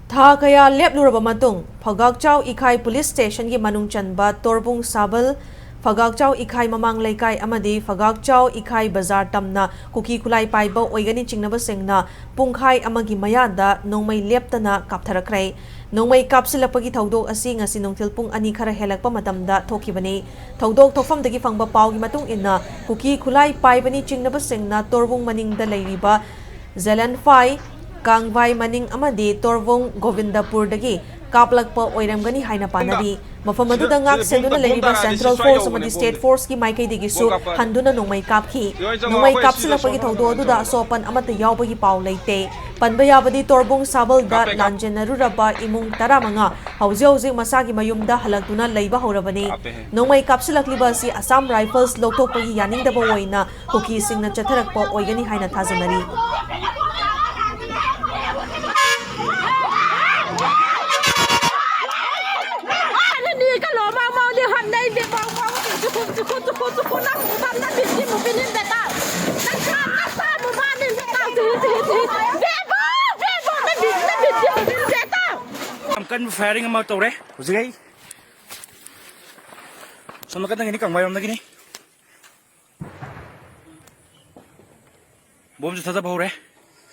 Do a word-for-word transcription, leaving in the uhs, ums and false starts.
ꯊꯥ ꯀꯌꯥ ꯂꯦꯞꯂꯨꯔꯕ ꯃꯇꯨꯡ, ꯐꯒꯥꯛꯆꯥꯎ ꯏꯈꯥꯏ ꯄꯨꯂꯤꯁ ꯁ꯭ꯇꯦꯁꯟꯒꯤ ꯃꯅꯨꯡ ꯆꯟꯕ ꯇꯣꯔꯕꯨꯡ ꯁꯥꯕꯜ, ꯐꯒꯥꯛꯆꯥꯎ ꯏꯈꯥꯏ ꯃꯃꯥꯡ ꯂꯩꯀꯥꯏ ꯑꯃꯗꯤ ꯐꯒꯥꯛꯆꯥꯎ ꯏꯈꯥꯏ ꯕꯖꯥꯔ ꯇꯝꯅ ꯀꯨꯀꯤ ꯈꯨꯠꯂꯥꯏ ꯄꯥꯏꯕ ꯑꯣꯏꯒꯅꯤ ꯆꯤꯡꯅꯕꯁꯤꯡꯅ ꯄꯨꯡꯈꯥꯏ ꯑꯃꯒꯤ ꯃꯌꯥꯗ ꯅꯣꯡꯃꯩ ꯂꯦꯞꯇꯅ ꯀꯥꯞꯊꯔꯛꯈ꯭ꯔꯦ꯫ ꯅꯣꯡꯃꯩ ꯀꯥꯞꯁꯤꯜꯂꯛꯄꯒꯤ ꯊꯧꯗꯣꯛ ꯑꯁꯤ ꯉꯁꯤ ꯅꯨꯡꯊꯤꯜ ꯄꯨꯡ ꯑꯅꯤ ꯈꯔ ꯍꯦꯜꯂꯛꯄ ꯃꯇꯝꯗ ꯊꯣꯛꯈꯤꯕꯅꯤ꯫ ꯊꯧꯗꯣꯛ ꯊꯣꯛꯐꯝꯗꯒꯤ ꯐꯪꯕ ꯄꯥꯎꯒꯤ ꯃꯇꯨꯡ ꯏꯟꯅ, ꯀꯨꯀꯤ ꯈꯨꯠꯂꯥꯏ ꯄꯥꯏꯕꯅꯤ ꯆꯤꯡꯅꯕꯁꯤꯡꯅ ꯇꯣꯔꯕꯨꯡ ꯃꯅꯤꯡꯗ ꯂꯩꯔꯤꯕ ꯖꯦꯂꯦꯟꯐꯥꯏ, ꯀꯥꯡꯚꯥꯏ ꯃꯅꯤꯡ ꯑꯃꯗꯤ ꯇꯣꯔꯕꯨꯡ ꯒꯣꯕꯤꯟꯗꯄꯨꯔꯗꯒꯤ ꯀꯥꯞꯂꯛꯄ ꯑꯣꯏꯔꯝꯒꯅꯤ ꯍꯥꯏꯅ ꯄꯥꯅꯔꯤ꯫ ꯃꯐꯝ ꯑꯗꯨꯗ ꯉꯥꯛ ꯁꯦꯟꯗꯨꯅ ꯂꯩꯔꯤꯕ ꯁꯦꯟꯇ꯭ꯔꯦꯜ ꯐꯣꯔꯁ ꯑꯃꯗꯤ ꯁ꯭ꯇꯦꯠ ꯐꯣꯔꯁꯀꯤ ꯃꯥꯏꯀꯩꯗꯒꯤꯁꯨ ꯍꯟꯗꯨꯅ ꯅꯣꯡꯃꯩ ꯀꯥꯞꯈꯤ꯫ ꯅꯣꯡꯃꯩ ꯀꯥꯞꯁꯤꯜꯂꯛꯄꯒꯤ ꯊꯧꯗꯣꯛ ꯑꯗꯨꯗ ꯑꯁꯣꯛ ꯑꯄꯟ ꯑꯃꯠꯇ ꯌꯥꯎꯕꯒꯤ ꯄꯥꯎ ꯂꯩꯇꯦ꯫ ꯄꯟꯕ ꯌꯥꯕꯗꯤ, ꯇꯣꯔꯕꯨꯡ ꯁꯥꯕꯜꯗ ꯂꯥꯟꯖꯦꯟꯅꯔꯨꯔꯕ ꯏꯃꯨꯡ ꯇꯔꯥꯃꯉꯥ ꯍꯧꯖꯤꯛ ꯍꯧꯖꯤꯛ ꯃꯁꯥꯒꯤ ꯃꯌꯨꯝꯗ ꯍꯜꯂꯛꯇꯨꯅ ꯂꯩꯕ ꯍꯧꯔꯕꯅꯤ꯫ ꯅꯣꯡꯃꯩ ꯀꯥꯞꯁꯤꯜꯂꯛꯂꯤꯕ ꯑꯁꯤ ꯑꯁꯥꯝ ꯔꯥꯏꯐꯜꯁ ꯂꯧꯊꯣꯛꯄꯒꯤ ꯌꯥꯅꯤꯡꯗꯕ ꯑꯣꯏꯅ ꯀꯨꯀꯤꯁꯤꯡꯅ ꯆꯠꯊꯔꯛꯄ ꯑꯣꯏꯒꯅꯤ ꯍꯥꯏꯅ ꯊꯥꯖꯅꯔꯤ꯫ ꯌꯥꯝ ꯀꯟꯕ ꯐꯥꯏꯌꯔꯤꯡ ꯑꯃ ꯇꯧꯔꯦ ꯍꯧꯖꯤꯛ꯫ ꯑꯩ ꯁꯣꯝ ꯅꯥꯀꯟꯗꯒꯤꯅꯤ, ꯀꯪꯕꯥꯏꯔꯣꯝꯗꯒꯤꯅꯤ꯫ ꯕꯣꯝꯁꯨ ꯊꯥꯗꯕ ꯍꯧꯔꯦ꯫